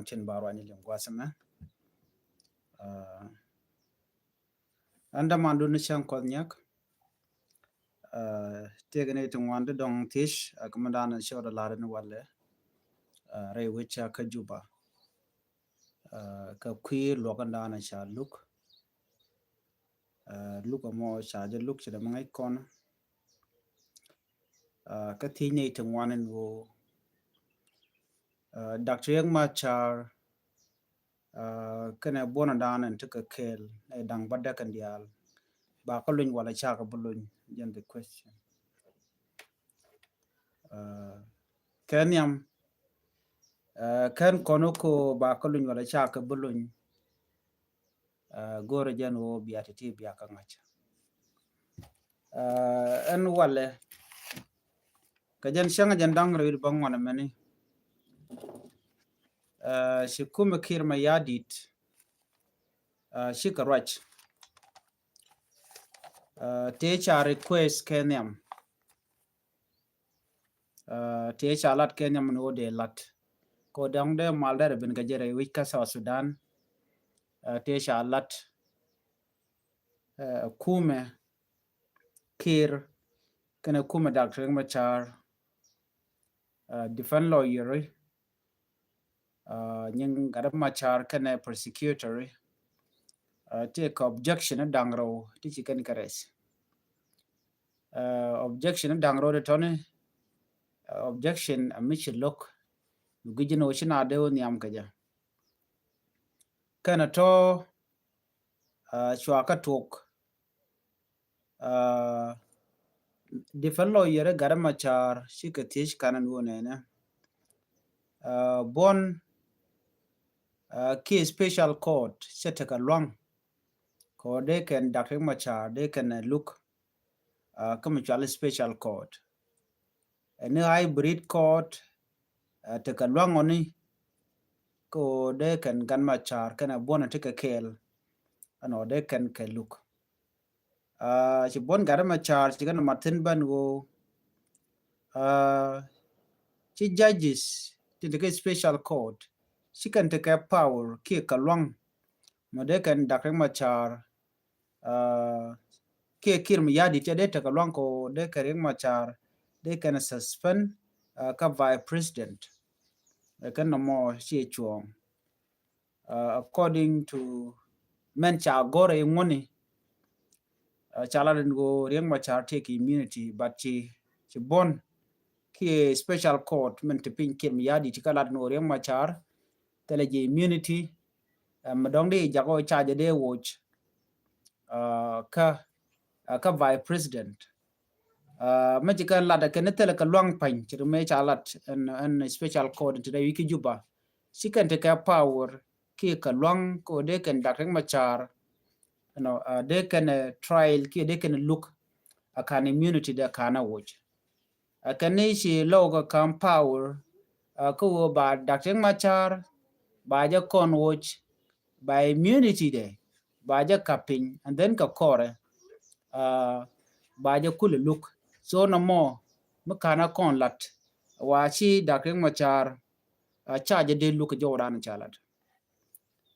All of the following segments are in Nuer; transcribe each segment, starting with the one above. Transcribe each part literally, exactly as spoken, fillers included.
Cin ba ruany liŋ gua̱a̱th mɛ. Ɛn däman dun ni cäŋ kuɔth nyak. Tëëkɛ ni ti ŋuan ti dɔŋ thiec a kä mi dan cɛ wä dɔ lar ni walɛ rɛy wec ca kä Juba. Kä kui̱ luɔk in dan ca luk. Luk amɔ ca jɛ luk ci dɛ mi ŋäc kɔn. Kä thiec ni ti ŋuan in wo Doctor Riek Machar kɛnɛ buɔnɛ dan in ti kɛ kɛɛl ni daŋ ba däk in diaal ba kä luny wala ca kɛ bi luny, jɛn the question. Kɛ nhiam kɛn kɔn ko ba kä luny wala ca kɛ bi luny. Go̱rɛ jɛn wä bia ti ti bia kä ŋa̱c. Ɛn walɛ kɛ jɛn cäŋ jɛn da̱ŋ rɛw ba ŋuan mɛni. Ci kumɛ Kiir Mayardit ci kɛ ruac. Tëë ca request kɛ nhiam. Tëë ca lat kɛ nhiam ni wä dee lat kɛ wä da̱ŋ dee mal dee rɛ bin kɛ jɛ rɛy wec kä South Sudan. Tëë ca lat kumɛ Kiir kɛnɛ kumɛ Doctor Riek Machar, defense lawyer nyin Gat Machar kɛnɛ prosecutor. Tëë kɛ objection da̱ŋ rɛw ti ci kɛn kɛ raise. Objection da̱ŋ rɛw di tɔni objection a mi ci lo̱k mi gui̱c ni wä ci na dee wä nhiam kɛ jɛ. Kɛnɛ tɔ cua kä tuɔk. Defense lawyer Gat Machar ci kɛ thiec kanɛ ni wä nɛnɛ. Buɔn kiɛ special court cɛ tekɛ luaŋ kɛ wä dee kɛn Doctor Riek Machar dee kɛn luk. Kä mi cual special court ɛn ni hybrid court tekɛ luaŋ ɔ ni kɛ wä dee kɛn Gat Machar kɛnɛ buɔn a tekɛ kɛɛl ɛn wä dee kɛn kɛ luk. Ci buɔn Gat Machar ci kɛn mat thin bän wä ci judges tin tekɛ special court ci kɛn tekɛ power kiɛ kɛ luaŋ mɔ dee kɛn Doctor Riek Machar kiɛ Kiir Mayardit cɛ dee tekɛ luaŋ kɛ wä dee kɛn Riek Machar dee kɛn suspend kä vice president. Kɛn nɔmɔ ci cuɔ̱ɔ̱ŋ. According to mɛn ca gɔr iŋuɔni ca lat in ɣöö Riek Machar tekɛ immunity, but ci ci buɔn kiɛ special court mɛn ti piny Kiir Mayardit ci kä lat in ɣöö Riek Machar thilɛ ji̱ immunity. Mɛ dɔ̱ŋ di jak ɣöö ca jɛ dee woc kä kä vice president. Mɛ ci kɛ lat kɛn thilɛ kɛ luaŋ pany ci ri mɛ ca lat ɛn ɛn special court ti dee wi̱i̱ ki Juba. Ci kɛn ti kɛ power kiɛ kɛ luaŋ kɛ wä dee kɛn Doctor Riek Machar. You know, dee kɛn trial kiɛ dee kɛn luk a kan immunity dee kan a woc. A kɛn ni ci lɔw kɛ kam power kä wä ba Doctor Riek Machar ba jɛ kɔn woc ba immunity dɛ ba jɛ kap piny and then kɛ kɔrɛ ba jɛ kulɛ luk. So nɔmɔ mi kan a kɔn lat wa ci Doctor Riek Machar ca jɛ dee luk jɔwdan ca lat.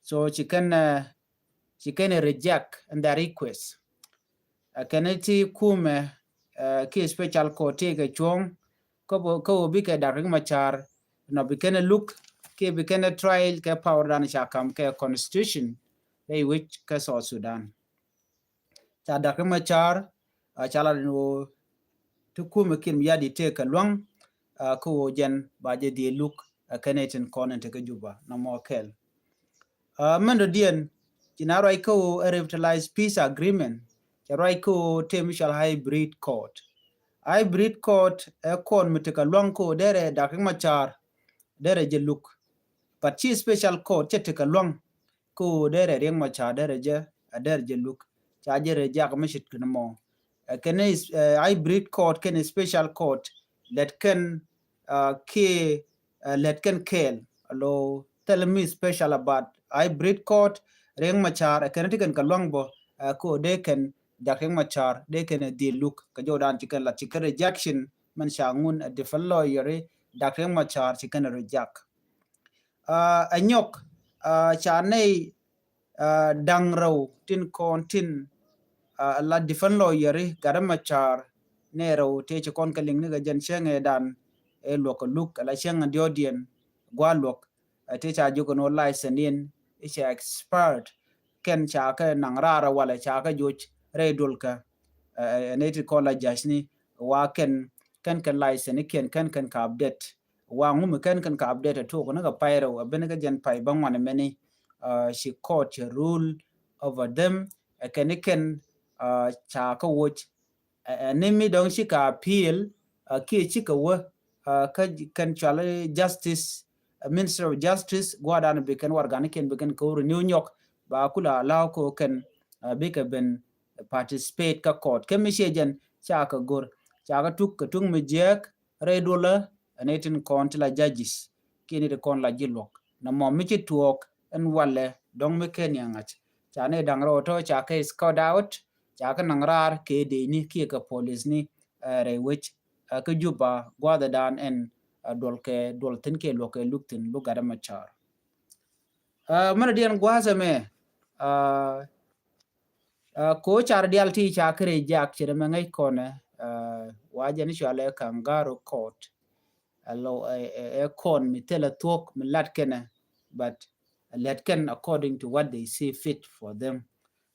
So ci kɛn ci kɛn reject and their request. A kɛn ti kumɛ kiɛ special court ti kɛ cuɔ̱ŋ kä wä bikɛ Doctor Riek Machar nɔ bi kɛn luk kiɛ bi kɛn trial kɛ power dan ca kam kɛ constitution rɛy wec kä South Sudan. Ca Doctor Riek Machar ca lat in wä ti kumɛ Kiir Mayardit tekɛ luaŋ kä wä jɛn ba jɛ dhie luk a kɛn itin kɔn in tekɛ Juba nɔmɔ kɛl. Mɛn dɔ̱diɛn ci na ruac kä wä a revitalized peace agreement. Ca ruac kä wä te mi cɔal hybrid court. Hybrid court ɛ kɔn mi tekɛ luaŋ kä wä derɛ Doctor Riek Machar derɛ jɛ luk. But ci special court cɛ tekɛ luaŋ kä wä derɛ Riek Machar derɛ jɛ a derɛ jɛ luk. Ca jɛ reject mi cit kɛ nɔmɔ. Kɛn hybrid court kɛn special court lɛt kɛn kiɛ lɛt kɛn kɛɛl. Alo thil mi special about hybrid court Riek Machar kɛn ti kɛn kɛ luaŋ bɔ kä wä dee kɛn Doctor Riek Machar dee kɛn dhil luk kɛ jɔwdan ci kɛn lat ci kɛn rejection mɛn ca ŋun a defense lawyer Doctor Riek Machar ci kɛn reject. Ɛ nyɔk ca nɛy da̱ŋ rɛw tin kɔn tin la defense lawyer ri Gat Macar nɛy rɛw tëë ci kɔn kɛ liŋ ni kɛ jɛn cäŋ ɛ dan ɛ luɔk kɛ luk ala cäŋ diɔ̱ɔ̱diɛn gua̱ luɔk. Tëë ca jiök ɛn ɣöö license in i̱ cɛ expired. Kɛn ca kɛ naŋ raar walɛ ca kɛ joc rɛy duɔlkɛ. Ɛn iti kɔn la ja̱cni wa kɛn kɛn kɛn license ikiɛn kɛn kɛn ka update. Wa ŋumi kɛn kɛn ka update ɛ tuɔk ni kɛ pay rɛw ɛ ben kɛ jɛn pay bä ŋuan mɛni. Ci court cɛ rule over them ɛ kɛn ikɛn ca kɛ woc. Ɛ ni mi dɔŋ ci ka appeal kiɛ ci kɛ wä kä kɛn cual justice, Minister of Justice gua̱dan bi kɛn warganikiɛn bi kɛn kɛ wä renew nyɔk ba kula allow ko kɛn bikɛ ben participate kä court. Kɛ mi ciɛ jɛn ca kɛ gor ca kɛ tuk kɛ tuk mi jiɛk rɛy duɔlä. Ɛn itin kɔn ti la judges kiɛ ni ti kɔn la ji̱ luɔk na mɔ mi ci tuɔɔk ɛn walɛ dɔŋ mi kɛn yɛ ŋa̱c. Ca ni da̱ŋ rɛw tɔ ca kɛ escort out ca kɛ naŋ raar kɛ dee ni kiɛ kɛ police ni rɛy wec kä Juba gua̱dhɛ dan ɛn duɔl kɛ duɔl thin kɛ luɔk kɛ luk thin luk Gat Macar. Mɛn diɛn gua̱a̱th ɛmɛ ko car dial ti ca kɛ reject cɛ dɛ mɛ ŋäc kɔnɛ wa jɛn cualɛ Kangaroo Court. Alo ɛ kɔn mi thilɛ thuɔ̱k mi lat kɛnɛ, but lɛt kɛn according to what they see fit for them.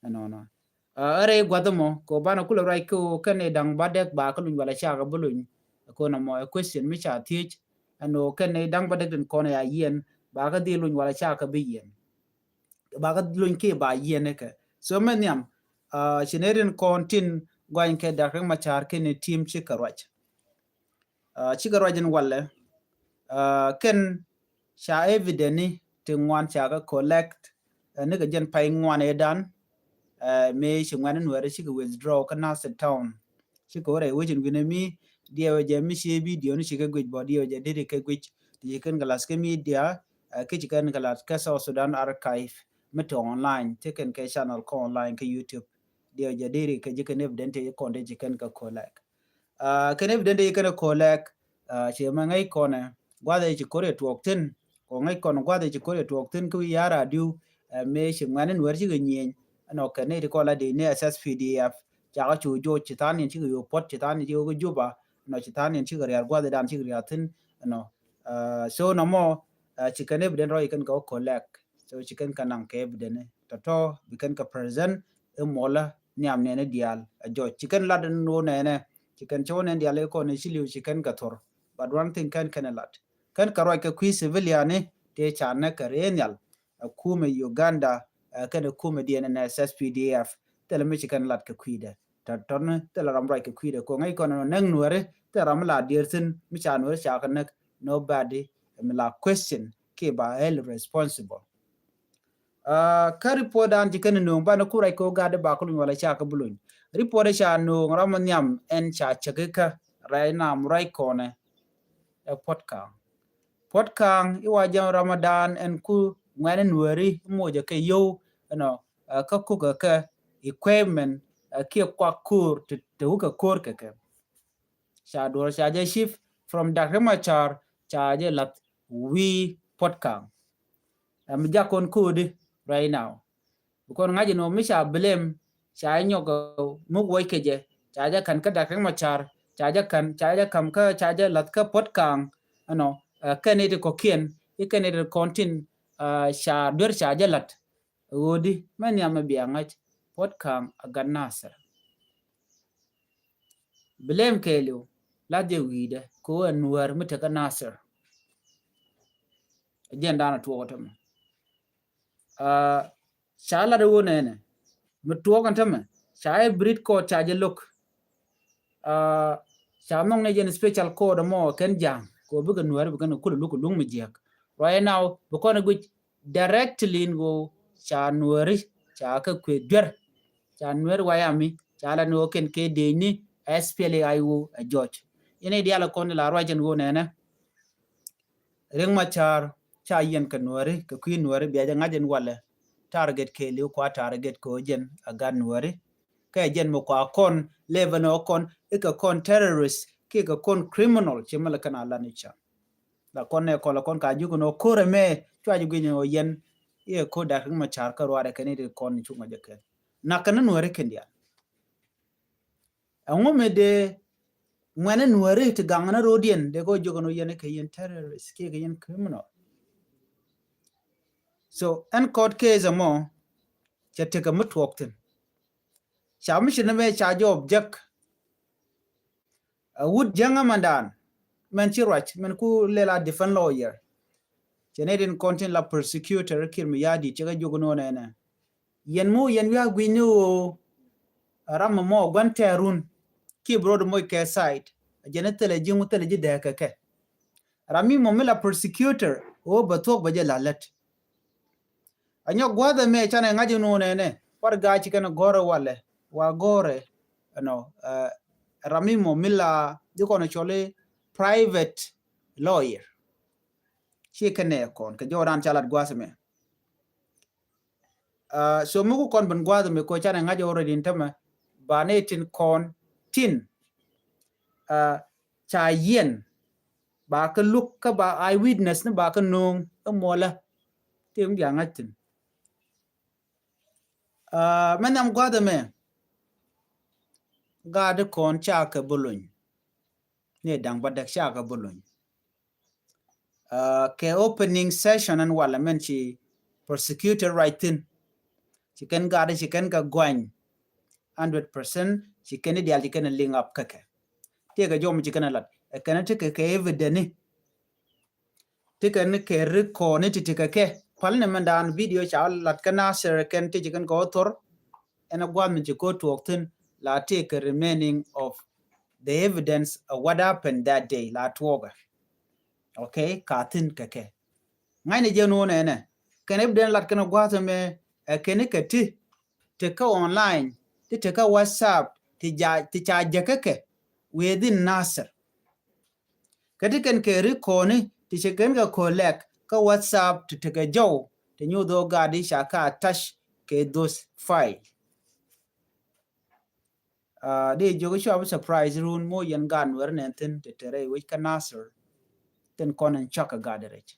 Ɛnɔnɔ ɛ rɛy gua̱th mɔ ko banɛ kulɛ ruac ko kɛn i̱ da̱ŋ ba dɛk ba kä luny wala cakɛ bi luny. Ko nɔmɔ ɛ question mi ca thiec ɛn ɣöö kɛn i̱ da̱ŋ ba dɛk din kɔn ya yiɛn ba kä dhil luny wala cakɛ bi yiɛn. Ba kä luny ki ba yiɛn ikɛ so mɛ nhiam. Ci nɛ rin kɔn tin guany kɛ Dak Riek Macar kɛn i̱ team ci kɛ ruac. Cikɛ ruac in walɛ kɛn ca evidence ni ti ŋuan ca kɛ collect ni kɛ jɛn pay ŋuan ɛ dan. Mëë ci ŋuan in wɛrɛ cikɛ withdraw kä Nasir Town. Cikɛ wä rɛy wecin wi̱nɛ mi diɛwɛ jɛ mi ci video ni cikɛ guic bɔ diɛwɛ jɛ diri kɛ guic ti ci kɛn kɛ lath kɛ media. Kä ci kɛn kɛ lath kɛ South Sudan Archive mi ti online ti kɛn kɛ channel kɛ online kɛ YouTube. Diɛwɛ jɛ diri kɛ ji̱ kɛn evidence ti kɔn ti ci kɛn kɛ collect. Kɛn evidence ti kɛn kɛ collect. Ci mɛ ŋäc kɔnɛ gua̱dhɛ ci kor yɛ tuɔɔk thin kɔ ŋäc kɔn gua̱dhɛ ci kor yɛ tuɔɔk thin kä wi̱i̱ ya̱r adiu. Mëë ci ŋuɛn in wɛr cikɛ nyieny ɛnɔ kɛn ni ti kɔn la di ni SSPDF. Cakɛ cu joc ci than in cikɛ yo̱o̱ puɔt ci than in cikɛ kɛ Juba ɛnɔ ci than in cikɛ riar gua̱dhɛ dan cikɛ riar thin ɛnɔ. So nɔmɔ ci kɛn evidence rɔ ci kɛn kɛ wä collect. So ci kɛn kɛ naŋ kɛ evidence tɔtɔ bi kɛn kɛ present i̱ muɔlä nhiam nɛnɛ diaal ɛ jɔc ci kɛn lat in wä nɛnɛ. Ci kɛn cɛ wä nɛn diaal i̱ kɔn i̱ ci li̱w ci kɛn kɛ thor. But one thing kɛn kɛn ɛ lat kɛn kɛ ruac kɛ kui̱ civilian ni tëë ca näk kɛ rɛy nhial. Ɛ kumɛ Uganda ɛ kɛn ɛ kumɛ diɛn ɛn SSPDF thilɛ mi ci kɛn lat kɛ kui̱dɛ. Tɔn thilɛ ram ruac kɛ kui̱dɛ ko ŋäc kɔn ɛ nɛŋ nuɛri thilɛ ram mi la dier thin mi ca nuɛri ca kɛ näk. Nobody mi la question kiɛ ba held responsible. Kä report dan ci kɛn nööŋ banɛ ku ruac kɛ gat ba ku luny wala ca kɛ bi luny. Report ca nööŋ ram nhiam ɛn ca cäk ikä rɛy nam ruac kɔnɛ. Ɛ Puɔt Kaŋ. Puɔt Kaŋ iwa jɛn Ramadan ɛn ku ŋuɛni nuɛri mocɛ kɛ yio̱w ɛnɔ kä kukɛ kɛ equipment kiɛ kuak ko̱o̱r te wukɛ ko̱o̱r kɛ kɛ. Ca duɔr ca jɛ shift from Dak Riek Machar ca jɛ lath wi̱i̱ Puɔt Kaŋ. Ɛm jakɔn ko̱o̱di right now. Bikɔn ŋa̱c inɔ mi ca blame ca nyɔk mi wuɔc kɛ jɛ ca jɛ ka̱n kä Dak Riek Machar ca jɛ ka̱n ca jɛ ka̱m kä ca jɛ lath kä Puɔt Kaŋ. Ɛnɔ kɛn iti kɔkiɛn i kɛn iti kɔn tin ca duer ca jɛ lath. Ɣöödi mɛ nhiam mi bia ŋa̱c Puɔt Kaŋ a gat Nasir. Blame kɛɛliw la jɛ wi̱i̱dɛ kɛ ɣöö ɛ nuäär mi tekä Nasir. Ɛ jɛn daanɔ tuɔɔk tämɛ. Ca lat ɛ ɣöö nɛnɛ mi tuɔɔk ɛn tämɛ ca ɛ brit court ca jɛ lo̱k. Ca nhɔk ni jɛn special court ɛmɔ kɛn ja̱a̱ŋ kɛ ɣöö bikɛ nuäär bikɛn kɛ kulɛ luk kɛ luŋ mi jiäk. Right now bikɔn ɛ guic directly in ɣöö ca nuääri ca kɛ kuëë duer. Ca nuääri wayami ca la ni ɣöö kɛn kɛ dee ni SPLA-IO ɛ jɔc. Ini diaal kɔn la ruac ɛn ɣöö nɛnɛ Riek Machar ca yiɛn kɛ nuääri kɛ kui̱ nuääri bia jɛ ŋa̱c ɛn walɛ. Target kɛɛliw kua target kɛ ɣöö jɛn a gat nuääri. Kɛ jɛn mi kua kɔn level ni ɣöö kɔn ikɛ kɔn terrorist kiɛ kɛ kɔn criminal ci mɛ lɛ kɛn a lan i̱ can. La kɔn nɛ kɔn la kɔn ka juk ni ɣöö ko̱r ɛmɛ cua ji̱ gui̱ny ɔ yɛn i̱ ɛ ko̱ Dak Riek Machar kä ruaadɛ kɛn i̱ ti kɔn i̱ cuŋ ɔ jɛ kɛn. Nak kɛn i̱ Nuääri kɛn diaal. Ɛŋu mi dee ŋuɛ̈ni Nuääri ti gaŋ ni ro̱diɛn dee kɛ jiök ɛn ɣöö yɛn kɛ yɛn terrorist kiɛ kɛ yɛn criminal. So ɛn court case ɛmɔ cɛ tekɛ mi tuɔɔk thi̱n. Ca mi ci ni mɛ ca jɛ object. Ɛ wut jäŋä mɛndan mɛn ci ruac mɛn ku lɛl a defense lawyer. Cɛ nɛy tin kɔn tin la prosecutor Kiir Mayardit cɛ kɛ jiök ni ɣöö nɛnɛ. Yɛn mi wä yɛn wi̱i̱ a gui̱ny ni ɣöö ram mɔ gua̱n tɛɛrun ki bi rot moc kɛ side. A jɛn ni thilɛ ji̱ ŋu thilɛ ji̱ dääk kɛ kɛ. Ram mi mɔ mi la prosecutor ɣöö bɛ thuɔ̱k bɛ jɛ la lät. A nyɔk gua̱a̱th ɛmɛ canɛ ŋa̱c in wun ɛnɛ. War gaa ci kɛn gɔ̱rɛ walɛ wa gɔ̱rɛ ɛnɔ ram mi mɔ mi la ji̱ kɔn cɔl i̱ private lawyer. Ci kɛn ɛ kɔn kɛ jɔɔdan ca lat gua̱a̱th ɛmɛ. So mi ku kɔn ben gua̱a̱th mi ko canɛ ŋa̱c already in tämɛ ba ni tin kɔn tin ca yɛn ba kä luk kä ba eye witness ni ba kä no̱o̱ŋ kä muɔlä. Ti mi bia ŋa̱c thin. Mɛ nhiam gua̱a̱th ɛmɛ gaat kɔn ca kɛ bä lony. Ni da̱ŋ ba däk ca kɛ bä lony. Kɛ opening session ɛn walɛ mɛn ci prosecutor ruac thi̱n. Ci kɛn gaat ci kɛn kɛ guany hundred percent. Ci kɛn i̱ diaal ci kɛn i̱ link up kä kɛ. Tëëkɛ jɔw mi ci kɛn ɛ lat ɛ kɛn i̱ tekɛ kɛ evidence ni. Tekɛ ni kɛ record ni ti tekɛ kɛ pal ni mɛn daan video ca lat kä Nasir kɛn ti ci kɛn kɛ wä thor. Ɛn a gua̱a̱th min ci ko̱ tuɔɔk thi̱n la tekɛ remaining of the evidence of what happened that day la tuɔɔkɛ. Okay, ka thi̱n kɛ kɛ. Ŋa̱cnɛ jɛ nuɔ̱ɔ̱n ɛnɛ kɛn evidence lat kɛn a gua̱a̱th ɛmɛ ɛ kɛn kɛ ti ti kä online ti ti kä WhatsApp ti ca jɛ kä kɛ within Nasir. Kä ti kɛn kɛ record ni ti ci kɛn kɛ collect kä WhatsApp ti ti kɛ jɔw ti nyuth ɣöö gaat i̱ ca kä attach kɛ those file. Di jiök cua bi surprise run mo yɛn gaat Nuɛr nɛn thin ti ti rɛy wec kä Nasir. Thin kɔn in cak kɛ gaat rɛc.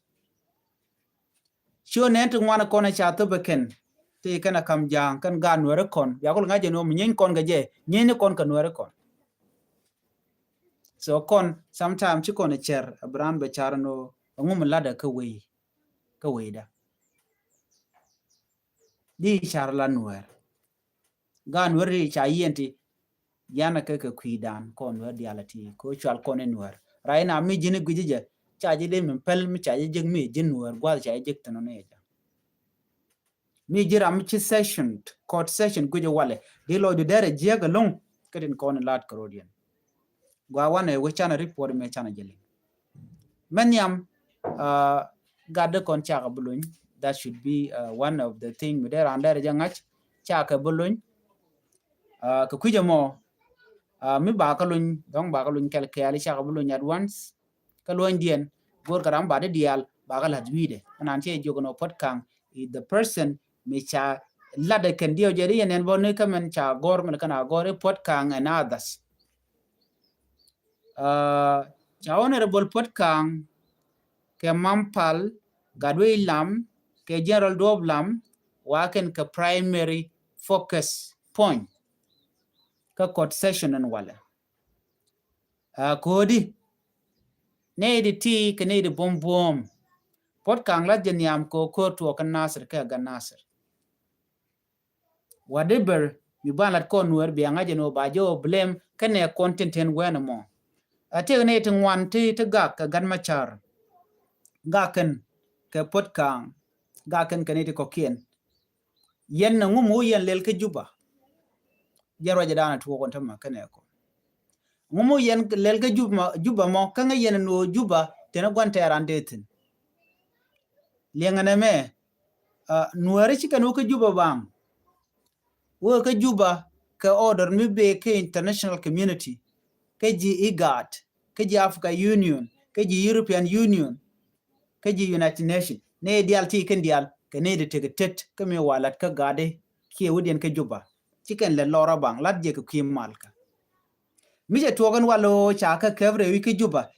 Cio nɛn ti ŋuan kɔn ca thop kɛn ti kɛn a kam ja̱a̱ŋ kɛn gaat Nuɛri kɔn bia kul ŋa̱c jɛ ni ɣöö mi nyieeny kɔn kɛ jɛ nyieeny ni kɔn kɛ Nuɛri kɔn. So kɔn sometime ci kɔn cɛr a bi raan bɛ car ni ɣöö ɛŋu mi latdä kä wei kä weida. Di car la Nuɛr. Gaat Nuɛr ti ca yiɛn ti yanɛ kɛ kɛ kui̱dan kɔn Nuɛr diaal ti ko cual kɔn in Nuɛr. Ray na mi ji̱n gui̱ci jɛ ca ji̱ dee min pɛl mi ca ji̱ jek mi ji̱n Nuɛr gua̱th ca ji̱ jek thin ɔn i̱ jɛ. Mi ji̱ ram mi ci session, court session gui̱ci walɛ di lɔcdu derɛ jiäk ɛlɔ̱ŋ. Kä tin kɔn in laat kɛ ro̱diɛn. Gua wanɛ wec canɛ report mɛ canɛ jɛ liŋ. Mɛ nhiam gat dee kɔn cakɛ bi lony. That should be one of the thing mi dee raan dee rɛ jɛ ŋa̱c cakɛ bi lony. Kɛ kui̱c ɛmɔ mi bakä lony dɔ̱ŋ bakä lony kɛl kɛɛl cakɛ bi lony at once. Kä luɔ̱nydiɛn go̱o̱r kɛ ram ba dee diaal bakä la̱th wi̱i̱dɛ ɛnan cɛ jiök ɛn ɔ Puɔt Kaŋ is the person mi ca lat ɛ kɛn diɛw jɛ di yɛn ɛn bä ni kä mɛn ca gɔ̱r mɛn kɛn a gɔ̱r i̱ Puɔt Kaŋ and others. Ca Honorable Puɔt Kaŋ kɛ Mam Pal, Gatwec Lam kɛ General Duɔp Lam wa kɛn kɛ primary focus point kä court session ɛn walɛ. Ko̱di nɛy di ti kɛ nɛy di buɔ̱m buɔ̱m Puɔt Kaŋ lath jɛ nhiam kɛ ko̱r tuɔɔk kä Nasir kɛ gat Nasir. Whatever mi ban lat kɔn Nuɛr bia ŋa̱c ɛn ɣöö ba jɛ ɣöö blame kɛnɛ kɔn tin tin wɛn ɛmɔ. A tëëk ni ti ŋuan ti ti gak kɛ gat Macar. Gak kɛn kɛ Puɔt Kaŋ. Gak kɛn kɛ ni ti kɔ̱kiɛn. Yɛn na ŋum wä yɛn lɛl kä Juba. Jɛ ruacɛ daanɛ tuɔɔk ɛn tämɛ kɛnɛ kɔn. Ŋum wä yɛn lɛl kä Juba, Juba mɔ kä ŋäc yɛn ɛn ɣöö Juba tɛn ɛ gua̱n tɛɛran dee thi̱n. Liɛŋɛ nɛmɛ Nuääri ci kɛn wä kä Juba baŋ. Wä kä Juba kɛ order mi bee kä international community kä ji̱ IGAD kä ji̱ Africa Union kä ji̱ European Union kä ji̱ United Nation. Nɛy diaal ti kɛn diaal kɛ nɛy di tekɛ tet kä mi wa lat kä gatdi kiɛ wädiɛn kä Juba. Ci kɛn lɛ lɔr a baŋ lat jɛ kɛ kui̱ malkä. Mi cɛ tuɔɔk ɛn wal ɣöö ca kä kɛp rɛy wi̱c kä Juba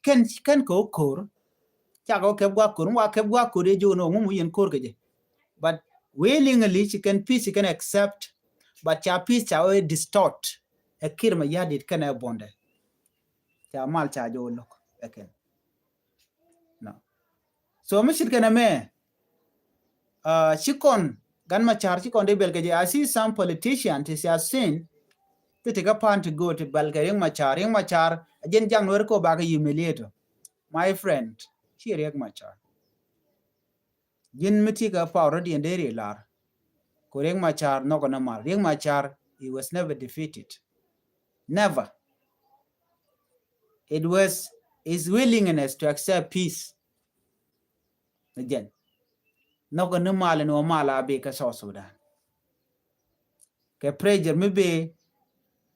kɛn kɛn kɛ wä ko̱r. Ca kɛ wä kɛp gua̱a̱th ko̱r, ŋuak kɛp gua̱a̱th ko̱r yɛ jiök ni ŋu mi yɛn ko̱r kɛ jɛ. But willingly ci kɛn peace ci kɛn accept. But ca peace ca wee distort. Ɛ Kiir Mayardit kɛnɛ bondɛ. Ca mal ca jɛ wä lo̱k ɛ kɛn. No. So mi ce̱tkɛ nɛmɛ, uh, ci kɔn Gat Machar ci kɔn dee bɛl kɛ jɛ. I see some politician ti cia sin ti ti kä pan ti go̱o̱r ti bɛl kɛ Riek Machar. Riek Machar a jɛn jak Nuɛr kɛ ɣöö bakɛ humiliate. My friend, ci Riek Machar. Ji̱n mi ti kɛ power rɔ diɛn dee ri lar. Kɛ ɣöö Riek Machar nhɔkɛ ni mal. Riek Machar, he was never defeated. Never. It was his willingness to accept peace. Again, nhɔkɛ ni mal ni wä mal a bi kä South Sudan. Kɛ pressure mi bi,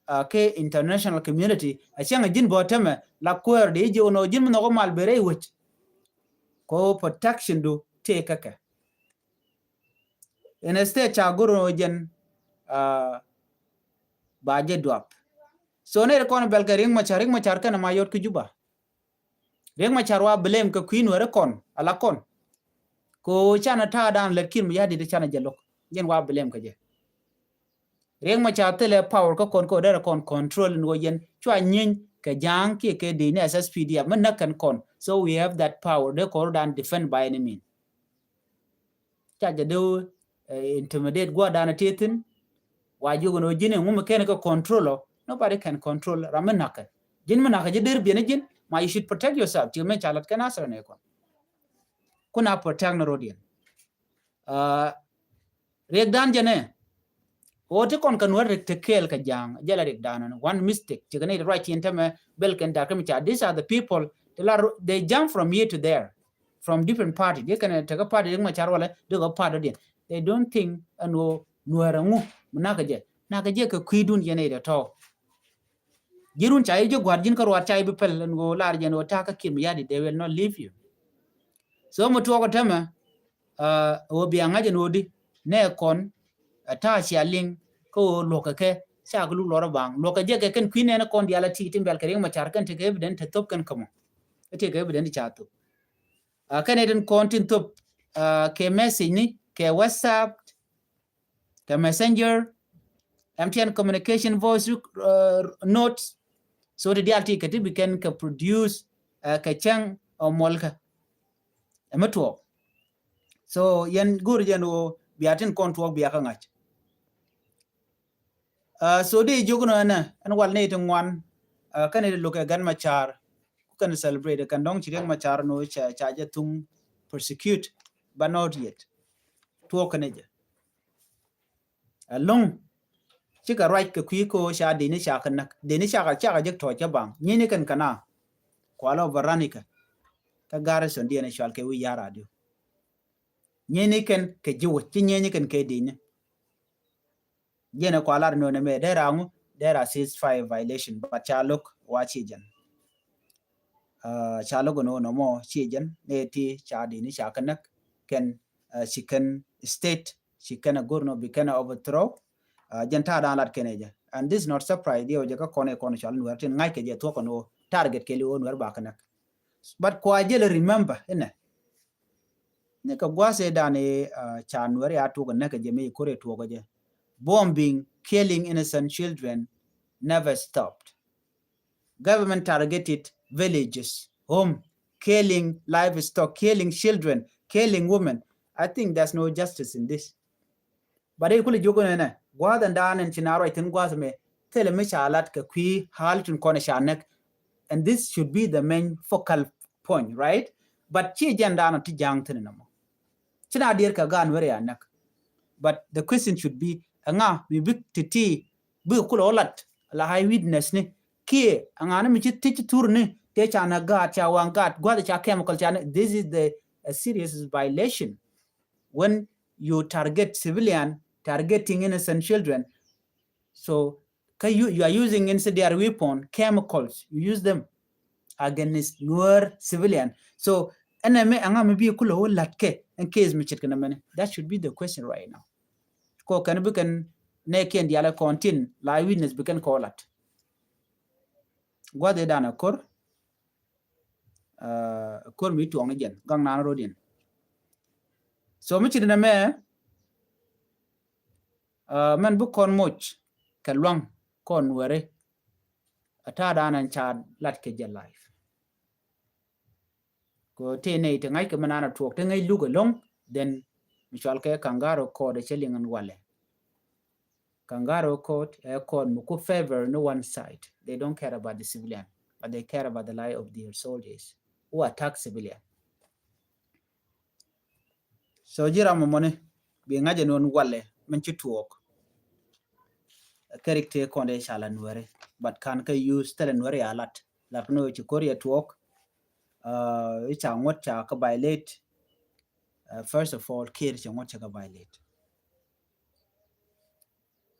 uh, kɛ international community a cäŋ a ji̱n bä tämɛ la kuäär di ji̱ wä nɔ ji̱n mi nhɔkɛ mal bɛ rɛy wec. Kɛ ɣöö protection du tëë kä kɛ. Instead ca go̱r ni wä jɛn, uh, ba jɛ duap. So nɛy ti kɔn bɛl kɛ Riek Machar, Riek Machar kɛnɛ ma yɔt kä Juba. Riek Machar wa blame kɛ kui̱ Nuɛri kɔn, ala kɔn. Kɛ ɣöö canɛ ta̱a̱ dan lät Kiir Mayardit canɛ jɛ lo̱k. Jɛn wa blame kɛ jɛ. Riek Machar thilɛ power kä kɔn kɛ ɣöö derɛ kɔn control ni wä yɛn. Cua nyieeny kɛ ja̱a̱ŋ kiɛ kɛ dec ni S S P D F mi näk kɛn kɔn. So we have that power. Dee kɔn rɔ dan defend by any means. Ca jɛ dee, eh, intimidate gua̱a̱r dan a tëë thi̱n. Wa jiök ni wä ji̱n ɛŋu mi kɛn kɛ control ɔ. Nobody can control ram mi näkɛ. Ji̱n mi näkɛ ji̱ der biɛn ji̱n. Ma you should protect yourself. Ci mɛ ca lat kɛn asra ni kɔn. Kuna protect ni rodiɛn. Uh, Riek dan jɛ nɛ. Ɣöö ti kɔn kɛ Nuɛr rik te kɛɛl kɛ ja̱a̱ŋ jɛ la Riek dan. One mistake. Ci kɛ ni ruac tin tämɛ bɛl kɛn da̱r kä mi ca. These are the people. They la, they jump from here to there. From different party. Dee kɛn tekɛ party Riek Machar walɛ dee kɛ party diɛn. They don't think ɛn ɣöö Nuɛr ɛŋu mi nakä jɛ. Nakä jɛ kɛ kui̱dun jɛ nɛ dee tɔ̱. Ji̱n run ca ji̱ ji̱ gua̱r ji̱n kä ruaar ca ji̱ bi pɛl ɛn ɣöö lar jɛ ɛn ɣöö ta̱a̱ kä Kiir Mayardit, they will not leave you. So mi tuɔɔk ɛ tämɛ, uh, ɣöö bia ŋa̱c ɛn ɣöö di nɛ kɔn, uh, ta̱a̱ cia liŋ kä ɣöö luɔ̱kɛ kɛ ca kɛ luk lɔr ɛ baŋ. Luɔ̱kɛ jɛ kɛ kɛn kui̱ nɛn ɛ kɔn diaal ɛ ti ti bɛl kɛ Riek Machar kɛn tekɛ evidence te thop kɛn kä mɔ. Ɛ tekɛ evidence ca thop. Uh, kɛn ɛ tin kɔn tin thop, uh, kɛ message ni, kɛ WhatsApp, kɛ messenger, M T N communication voice, uh, notes. So ti dial ti kɛ ti bi kɛn kɛ produce, uh, kɛ cäŋ ɔ mɔlkä. Ɛmɛ tuɔɔk. So yɛn go̱o̱r jɛn ɣöö bia tin kɔn tuɔɔk bia kä ŋa̱c. Uh, so di jiök nɔ ɛnɛ ɛn wal ni ti ŋuan, uh, kɛn ti lo̱k ɛ Gat Machar. Ku kɛn celebrate kɛn dɔ̱ŋ ci Riek Machar nɔ ca, ca jɛ thuŋ persecute, but not yet. Tuɔɔk kɛn jɛ. Ɛlɔ̱ŋ cikɛ ruac kɛ kui̱ ko ca dini ca kɛ näk, dini ca kɛ, ca kɛ jek tɔ̱ cɛ baŋ. Nyieeni kɛn kɛna kualɛ overrun ikɛ. Kä garrison diɛn cual kɛ wi̱i̱ ya̱r radio. Nyieeni kɛn kɛ ji̱ wec, ci nyieeni kɛn kɛ dini. Jɛn ɛ kualar ni wä nɛ mɛ dee ra ŋu, dee ra ceasefire violation, but ca lo̱k wa ci jɛn. Uh, ca lo̱k ni wä nɔ mɔ ci jɛn ni ti ca dini ca kɛ näk kɛn, uh, ci kɛn state ci kɛn a go̱r nɔ bi kɛn a overthrow. Uh, jɛn ta̱a̱ dan lat kɛn ɛ jɛ. And this is not surprise, diɛ wä jɛ kä kɔn ɛ kɔn cual Nuɛr tin ŋa̱c kɛ jɛ thuɔk kɔn wä target kɛ li wä Nuɛr ba kɛ näk. But kua jɛ lɛ remember inɛ. Ni kɛ gua̱a̱th ëë dan ëë, uh, ca Nuɛr ya tuɔk ɛ näk kɛ jɛ mi kor ɛ tuɔk kɛ jɛ. Bombing, killing innocent children never stopped. Government targeted villages, home, killing livestock, killing children, killing women. I think there's no justice in this. But i̱ kuli jiök nɛnɛ gua̱a̱th ɛn da̱a̱n ɛn ci na ruac thi̱n gua̱a̱th mɛ thilɛ mi ca lat kɛ kui̱ hal tin kɔn ca näk. And this should be the main focal point, right? But ci jɛn da̱a̱n ti ja̱a̱ŋ thi̱n nɔmɔ. Ci na dier kɛ gaat Nuɛr ya näk. But the question should be, ɛŋa mi bi ti ti bi kulɛ wä lat la eyewitness ni kiɛ ɛŋa ni mi ci ti ci thur ni te ca na gaat ca waŋ gaat gua̱th ca chemical ca ni. This is the a serious violation. When you target civilian, targeting innocent children. So, kä you, you are using incendiary weapon, chemicals, you use them against Nuer civilian. So, ɛnɛ mɛ ɛŋa mɛ bi kulɛ wä lat kɛ ɛn case mi ce̱tkɛ nɛ mɛni. That should be the question right now. Kɔ kɛn bi kɛn nɛ kiɛn dialɛ kɔn tin la witness bi kɛn kɔ lat. Gua̱th ɛ dan ɛ kor. Ɛ, ko̱r mi tuɔɔk ni jɛn gaŋ naan ro̱diɛn. So mi ci di nɛ mɛ, ɛ, mɛn bi kɔn moc kɛ luaŋ kɔn wɛri. Ɛ ta̱a̱ da̱a̱n ɛn ca lat kɛ jɛ life. Kɛ ti nɛy ti ŋa̱ckɛ mi naan a tuɔɔk ti ŋäc luk ɛlɔ̱ŋ, then mi cual kɛ kangaroo court ɛ cɛ liŋ ɛn walɛ. Kangaroo court ɛ court mi ku favor ni one side. They don't care about the civilian, but they care about the life of their soldiers who attack civilian. So ji̱ ram mɔni bi ŋa̱c ɛn walɛ min ci tuɔɔk. Kɛ rik tëë kɔn dee ca la nuɛri, but kan kä use thilɛ nuɛri a lat. Lat ni wee ci ko̱r yɛ tuɔɔk, uh, i̱ ca ŋuɔ̱t ca kä violate. Uh, first of all, Kiir cɛ ŋuɔ̱t cɛ kä violate.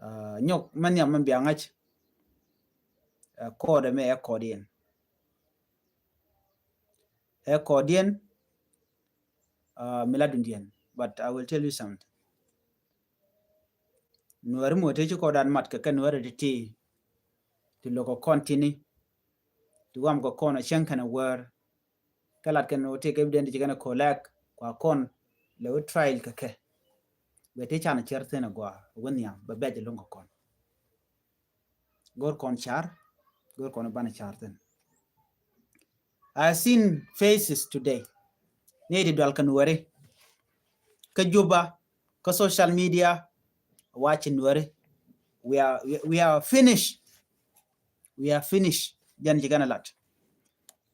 Uh, nyɔk mɛ nhiam mɛ bia ŋa̱c, uh, kɔɔdɛ mɛ ɛ kɔɔdiɛn. Ɛ kɔɔdiɛn, uh, mi la dundiɛn. But I will tell you something. Nuɛri mɔ te ci kɔɔdan mat kɛ kɛ nuɛri ti ti. Ti lo̱k kɛ kɔn tini. Ti wam kɛ kɔn a cieŋ kɛn a wär. Kɛ lat kɛn wä tëëk evident ci kɛn a collect kua kɔn lɛ wä trial kɛ kɛ. Bɛ ti can a cɛr thin a gɔaa wä nhiam bɛ bɛc a luŋ kɛ kɔn. Go̱r kɔn car, go̱r kɔn banɛ car thin. I seen faces today. Ni ti dual kɛ nuɛri. Kä Juba, kä social media, watching nuɛri. We are, we, we are finished. We are finished. Jɛn ci kɛn a lat.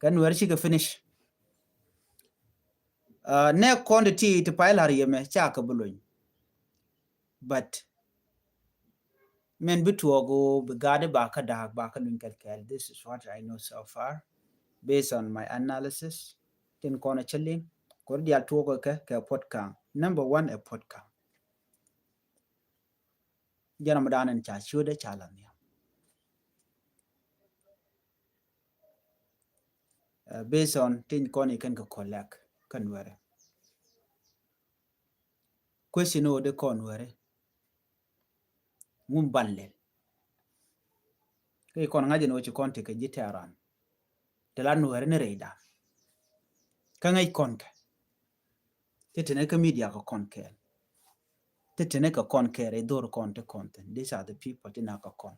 Kä nuɛri ci kɛ finish. Uh, nɛ kɔn ti ti ti pay lar yemɛ ca kɛ bi luny. But min bi tuɔɔk ɣöö bi gaat i̱ ba kä da̱a̱k ba kä luny kɛl kɛl. This is what I know so far based on my analysis. Tin kɔn a cä liŋ kɔr dial tuɔɔk kɛ kɛ puɔt ka̱a̱ŋ. Number one ɛ puɔt ka̱a̱ŋ. Jɛn ram dan in ca ciötdɛ ca la nhiam. Uh, based on tin kɔn i̱ kɛn kɛ collect kɛ nuɛrɛ. Question ɔ de kɔn wɛrɛ. Ŋum ban lɛl. Kä kɔn ŋa̱c ni wä ci kɔn tekɛ ji̱ tɛran. Te la nuɛrɛ ni rɛy dan. Kä ŋäc kɔn kɛ. Te tenɛ kä media kɛ kɔn kɛɛl. Te tenɛ kɛ kɔn kɛɛl rɛy dhor kɔn te kɔn thin. These are the people ti na kɛ kɔn.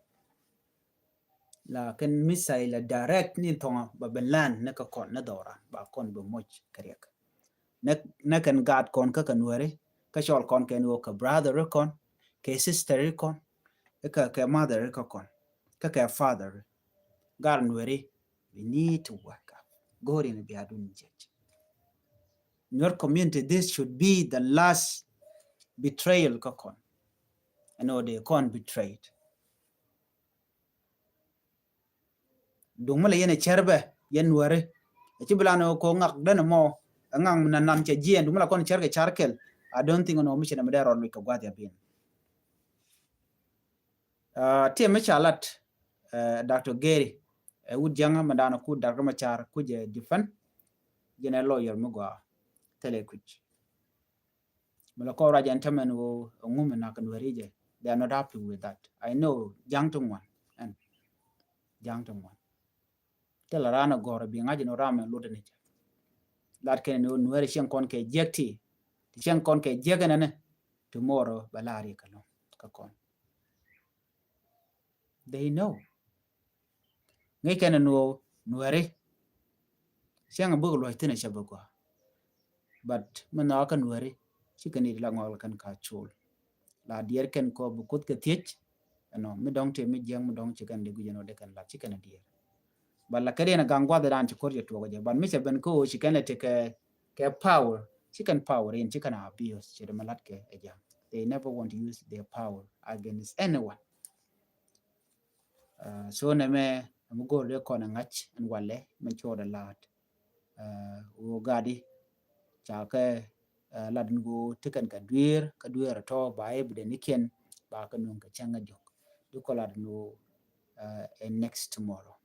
Lakin missile direct ni thɔŋ ba ben land ni kä kɔn ni dhɔra ba kɔn be moc kɛ riɛk. Ni, ni kɛn gaat kɔn kä kɛ nuɛri kä cɔl kɔn kɛn wä kɛ brother kɔn kɛ sister kɔn kä kɛ mother kä kɔn kä kɛ father. Gaat nuɛri, we need to wake up. Gorin bi adun judge. Nuer community, this should be the last betrayal kä kɔn. Ɛn ɔ de kɔn betrayed. Duŋ mi la yɛn ɛ cɛr bɛ yɛn nuɛri. Ɛ ci bi la ni ko ŋak den mɔ ɛ ŋak mi na nam cɛ jiɛn duŋ mi la kɔn cɛr kɛ car kɛl. I don't think nɔ mi ci na mi dee rɔl wi̱c kɛ guath ya bin. Uh, tiɛ mi ca lat, uh, Doctor Gary, uh, wut jaŋa mi daan ku Doctor Machar ku jɛ defend. Jɛn ɛ lawyer mi gɔaa thilɛ kuc. Mi la kɔn ruac ɛn tämɛn ɣöö ɛŋu mi nak nuɛri jɛ. They are not happy with that. I know ja̱ŋ ti ŋuan ɛn ja̱ŋ ti ŋuan. Thilɛ raan a gɔ̱r a bi ŋa̱c ni ram ɛn lotdɛ ni jɛ. Lat kɛn ni nuɛri cieŋ kɔn kɛ jiɛk ti ti cieŋ kɔn kɛ jiɛk ɛn ɛn. Tomorrow bɛ la̱r yɛ kɛ lɔ̱ŋ kä kɔn. They know. Ŋäc kɛn nuɔ nuɛri. Cäŋ buk luɔc thin a cä bi gɔaa. But mi nhɔakä nuɛri ci kɛn it la ŋɔl kɛn ka col. La diɛɛr kɛn kɔ bi kuth kɛ thiec. Ɛnɔ mi dɔŋ tëë mi jiɛŋ mi dɔŋ ci kɛn di guic ɛnɔ di kɛn lat ci kɛn a diɛɛr. But la kɛ diɛn a gaŋ guath dan ci ko̱r cɛ tuɔk jɛ. But mi cɛ ben kä ɣöö ci kɛn lɛ ti kɛ kɛ power ci kɛn power in ci kɛn a abuse ci di mi lat kɛ ɛ jam. They never want to use their power against anyone. Uh, so nɛ mɛ mi go̱o̱r dee kɔn ɛ ŋa̱c ɛn walɛ mɛ cuɔɔdɛ la̱a̱t. Uh, wä ga̱a̱di ca kɛ, uh, lat ni go̱o̱ ti kɛn kɛ dueer kä dueer tɔ ba i̱ bi dee ni kiɛn ba kɛ nuŋ kɛ cäŋ ɛ jɔk. Di kɔ lat ni go̱o̱, uh, ɛ next tomorrow.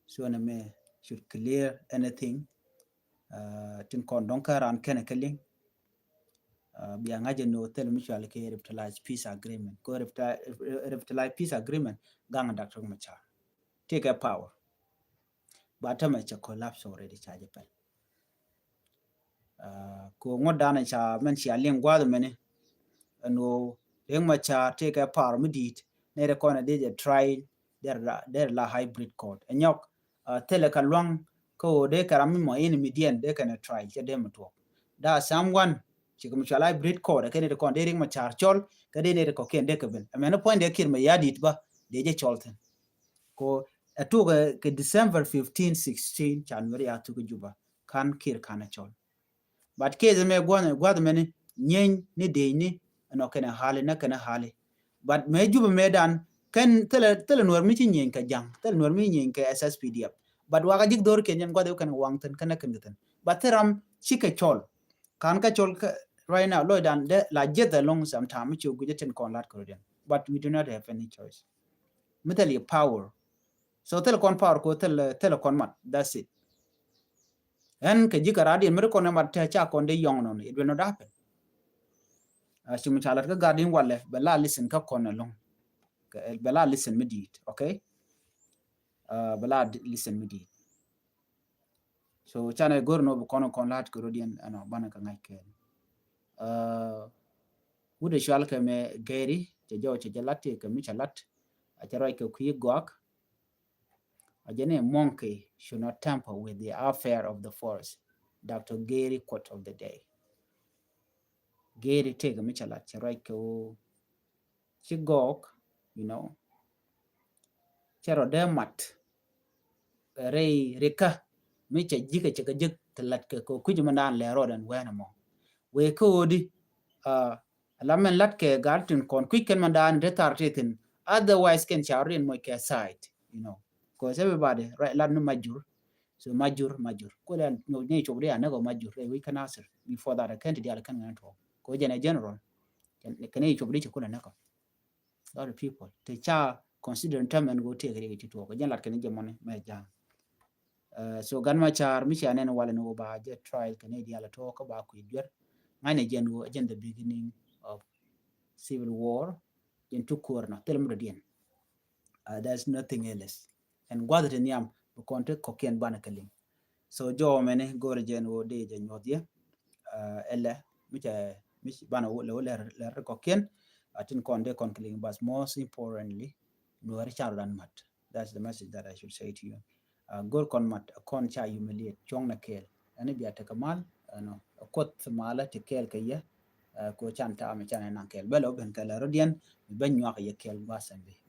So nɛ mɛ should clear anything. Uh, tin kɔn dɔŋ kä ran kɛnɛ kɛ liŋ. Uh, bia ŋa̱c ɛn ɣöö thil mi cual kɛ revitalized peace agreement. Kɛ revitalized peace agreement gaŋ Doctor Machar. Tekɛ power. Ba tämɛ cɛ collapse already, ca jɛ pɛl. Kɛ ŋuɔ̱t danɛ ca mɛn cia liŋ gua̱a̱th mɛni. Ɛn ɣöö Riek Machar tëëkɛ power mi di̱i̱t, nɛy ti kɔn ɛ dee jɛ trial, dee la hybrid court. Ɛ nyɔk thilɛ kɛ luaŋ kä ɣöö dee kɛ ram mi mɔ in mi diɛn dee kɛn ɛ trial cɛ dee mi tuɔɔk. Daa sam wan cikɛ mi cɔal hybrid court ɛ kɛn nɛy ti kɔn dee Riek Machar cɔl kɛ dee nɛy ti kɔ̱kiɛn dee kɛ ben. Ɛmɛn ni puɔ̱ny dee Kiir mɛ ya̱ di̱i̱t bä dee jɛ cɔl thi̱n. Ko ɛ tuɔɔk kɛ December fifteen, sixteen ca Nuɛr ya thuk Juba. Kan Kiir kan ɛ cɔl. But case mɛ gua̱th mɛni nyieeny ni dee ni ɛnɔ kɛn ɛ hali na kɛn ɛ hali. But mɛ Juba mɛ dan kɛn thilɛ, thilɛ Nuɛr mi ci nyieeny kɛ ja̱ŋ, thilɛ Nuɛr mi nyieeny kɛ S S P D F. But wakä jik dhor kɛn yɛn gua̱th kɛn waŋ thin kɛn kɛn thin. But thil ram cikɛ cɔl. Kan kä cɔl kɛ right now lɔy dan de la jeth along sometime mi ci guic tin kɔn lat kɛ rodian. But we do not have any choice. Mi thil yɛ power. So thil kɔn power ko thil, thil kɔn mat. That's it. Ɛn kɛ ji̱ kɛ radiɛn mi ri kɔn ɛ mat te ca kɔn de yɔŋ nɔn, it will not happen. Ci mi ca lat kä guardian walɛ bɛ la listen kä kɔn along. Bɛ la listen mi di̱i̱t, okay? Bɛ la listen mi di̱i̱t. So canɛ go̱r nɔ bi kɔn kɔn lat kɛ rodian ɛnɔ banɛ kɛ ŋa̱c kɛɛl. Wut ɛ cual kɛ mɛ Gary cɛ jɔw cɛ jɛ lat kɛ mi cɛ lat. A cɛ ruac kɛ kui̱ gɔak. A jɛ ni monkey should not tamper with the affair of the forest. Doctor Gary quote of the day. Gary tëëkɛ mi cɛ lat cɛ ruac kɛ woo ci gɔɔk, you know, cɛ rɔ dee mat rɛy rikä mi cɛ ji̱ kɛ cɛ kɛ ji̱ te lat kɛ kɛ kui̱c mi naan lɛ rɔɔd ɛn wɛn ɛmɔ. Wee kä ɣöödi a la mɛn lat kɛ gal tin kɔn kui̱c kɛn man daan te thar ti thin. Otherwise kɛn ca rɔɔd in moc kɛ side, you know, cause everybody right lat ni majur. So majur, majur. Kulɛ nyɔk ni cop di anɛ kɔ majur rɛy wi̱c kä Nasir. Before that kɛn ti dial kɛn ŋɛn tuɔk kɔ jɛn ɛ general. Kɛn ni cop di ci kulɛ nɛ kɔ. Lot of people te ca consider tɛmɛn go tëëk rik ci tuɔk jɛn lat kɛn jɛ mɔni mɛ ja̱a̱ŋ. So Gan Machar mi cia nɛn walɛ ni wä ba jɛ trial kɛn i̱ dial tuɔk kä ba kui̱ juer. Ŋa̱cnɛ jɛn wä jɛn the beginning of civil war. Jɛn tukuɔr nɔ thil mi dɔ̱diɛn. There's nothing else. Ɛn gua̱th ti nhiam bi kɔn ti kɔ̱kiɛn banɛ kɛ liŋ. So jɔw mɛni go̱rɛ jɛn wä dee jɛ nyuɔth yɛ. Ɛlɛ mi cɛ mi banɛ wä lɛ wä lɛr lɛr kɔ̱kiɛn. A tin kɔn dee kɔn kɛ liŋ, but most importantly Nuɛri can rɔ dan mat. That's the message that I should say to you. Go̱r kɔn mat kɔn ca humiliate cuɔ̱ŋ nɛ kɛɛl. Ɛn i̱ bia tekɛ mal ɛnɔ kuoth malä ti kɛɛl kɛ yɛ. Ko can ta̱a̱ mi can ɛ naŋ kɛɛl bɛ lɛ wä ben kɛ lɛ rɔ̱diɛn mi bɛ nyuak yɛ kɛɛl gua̱a̱th ɛn bi.